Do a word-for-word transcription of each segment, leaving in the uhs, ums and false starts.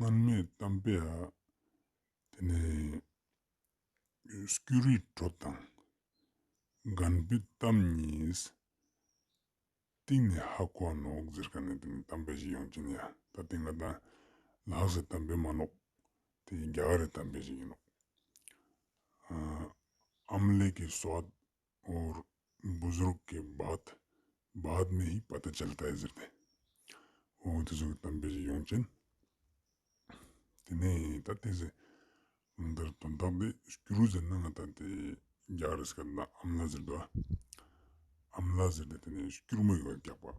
སྔན་མའི་གཏམ་དཔེ་ཡ་ཏེ་ནེ་སྐྱུ་རུའི་དྲོད་དང་རྒན་པོའི་གཏམ་གཉིས་སྟིང་ནེ་ཧ་གོ་ནོག་ཟེར་ཁན་ནི་ཏེ་ནེ་གཏམ་དཔེ་ཞིག་ཡོང་ཅེན་ཡ། ད་ཏེ་ང་དང་ལྷག་སའི་གཏམ་དཔེ་མན་ནོག། ཏེ་རྒྱ་གར་རི་གཏམ་དཔེ་ཞིག་ཨིན་ནོག། ཨ་ཨམ་ལེ་ཀི་སྭད་ཨོར་བུ་ཟུརག་གི་བཱད། བཱད་མེ་ཧི་པ་ཏ་ཅལ་ཏ་ཧེ་ཟེར་ཏེ། འོ་ཏེ་ཟུག་གི་གཏམ་དཔེ་ཞིག་ཡོང་ཅེན། ཏེ་ནེ་ད་ཏེ་ཟེར་ང་དང་དོན་དག་ཏེ་སྐྱུ་རུ་ཟེར་ན་ང་དང་ཏེ་རྒྱ་གར་རི་སྐད་ན་ཨམ་ལ་ཟེར་དུག། ཨམ་ལ་ཟེར་ཏེ་ཏེ་ནེ་སྐྱུར་མོ་ཡོད་རྒྱག་པ།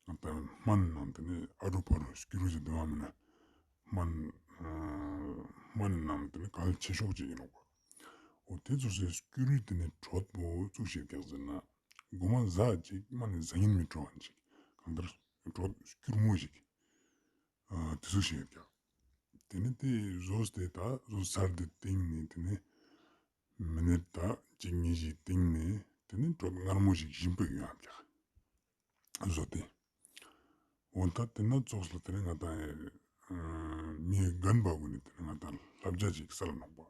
ང་དང་སྨན་ནང་ཏེ་ནེ་ཨ་རུ་ཕ་རུ་སྐྱུ་རུ་ཟེར་དུག་པ་མེན་ན། སྨན་ཨ་སྨན་ནང་ཏེ་ནེ་གལ་ཆེ་ཤོས་ཅིག་ཨིན་ནོག་པ། འོ་ཏེ་ཙོགས་སི་སྐྱུ་རུའི་ཏེ་ནེ་དྲོད་པོ་ཙུགས་ཤིག་རྒྱག་ཟེར་ན། གོ་མ་ཟ་ཅིག་མ་ནེ་ཟ་ཉན་མི་སྤྲོ་ཁན་ཅིག། གང་ལྟར་དྲོད་སྐྱུར་མོ་ཞིག། ཨ་ཏེ་ཙོགས་ཤིག་རྒྱག། ཏེ་ནེ་ཏེ་ཟོས་ཏེ་ད་ཟོས་ཚར་ཏེ་སྟིང་ནེ་ཏེ་ནེ་མི་ནཊ་ད་ཅིག་ཉིས་ཤིག་སྟིང་ནེ་ཏེ་ནེ་དྲོད་མངར་མོ་ཞིག་ཞིམ་པོ་ཡོང་ཡ་རྒྱག། ཟོས་ཏེ། འོ་ད་ཏེ་ནེ་ཙོགས་ལ་ཏེ་ནེ་ང་དང་ཨ་མི་རྒན་པ་གུན་ནི་ཏེ་ནེ་ང་དང་ལྷབ་ཇ་ཅིག་སལ་ནོག་པ།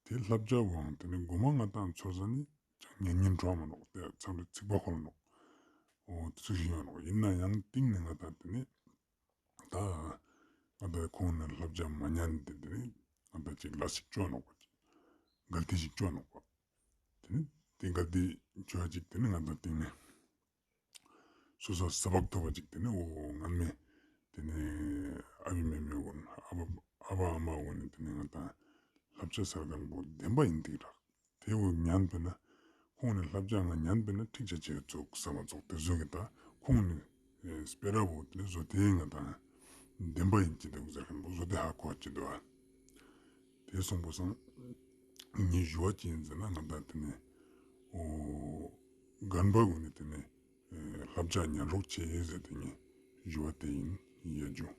ཏེ་ལྷབ་ཇ་བོའང་ཏེ་ནེ་གོ་མ་ང་དང་ཚོར་ས་ནི་ཅང་ཉན་ཉན་སྤྲོ་མ་ནོག། ཏེ་ཚང་མའི་ཚིག་པ་ཁོལ་ནོག། འོ་ཏེ་ཙོགས་ཤིག་ཡོང་ནོག། ཨིན་ནའང་སྟིང་ནེ་ང་དང་ཏེ་ནེ་ད་ང་དང་ཁོང་ནེ་ལྷབ་ཇ་མ་ཉན་ཏེ་ཏེ་ནེ་ང་དང་ཅིག་ལས་ཤིག་ཅོ་ནོག་པ། གལ་ཏེ་ཞིག་ཅོ་ནོག་པ། ཏེ་ནེ་ཏེ་གལ་ཏེ་ཅོ་ཅིག་ཏེ་ནེ་ང་དང་སྟིང་ནེ་སོ་སོ་ས་བག་ཐོབ་པ་ཅིག་ཏེ་ནེ་འོ་སྔན་མེ་ཏེ་ནེ་ཨ་བི་མེ་མེ་གུན་ཨ་བ་ཨ་བ་ཨ་མ་གུན་ནི་ཏེ་ནེ་ང་དང་ལྷབ་ཇ་སལ་ཁན་བོ་དེན་པ་ཨིན་ཏེ་རག། ཏེ་བོ་ཉན་པེ་ན་ཁོང་ནེ་ལྷབ་ཇ་ང་ཉན་པེ་ན་ཁྲིག་ཆ་ཅེས་ཙོགས་སམ་ཙོགས་ཏེ་ཟོ་གི་ད་ཁོང་ནེ་ཨེ་སྤེ་ར་བོ་ཏེ་ནེ་ཟོ་ཏེ་ང་དང་དེན་པ་ཨིན་ཅི་དུག་ཟེར་ཁན་བོ་ཟོ་ཏེ་ཧ་གོ་ཅི་དུག། ཨ་ཏེ་སོང་པ་སང་ངའི་ཞུ་བ་ཅི་ཨིན་ཟེར་ན་ང་དང་ཏེ་ནེ་འོ་རྒན་པ་གུན་ནི་ཏེ་ནེ་ཨེ་ལྷབ་ཇ་ཉན་རོགས་ཅེས་ཟེར་ཏེ་ངའི་ཞུ་བ་ཏེ་ཨིན་ཡ་ཇུ།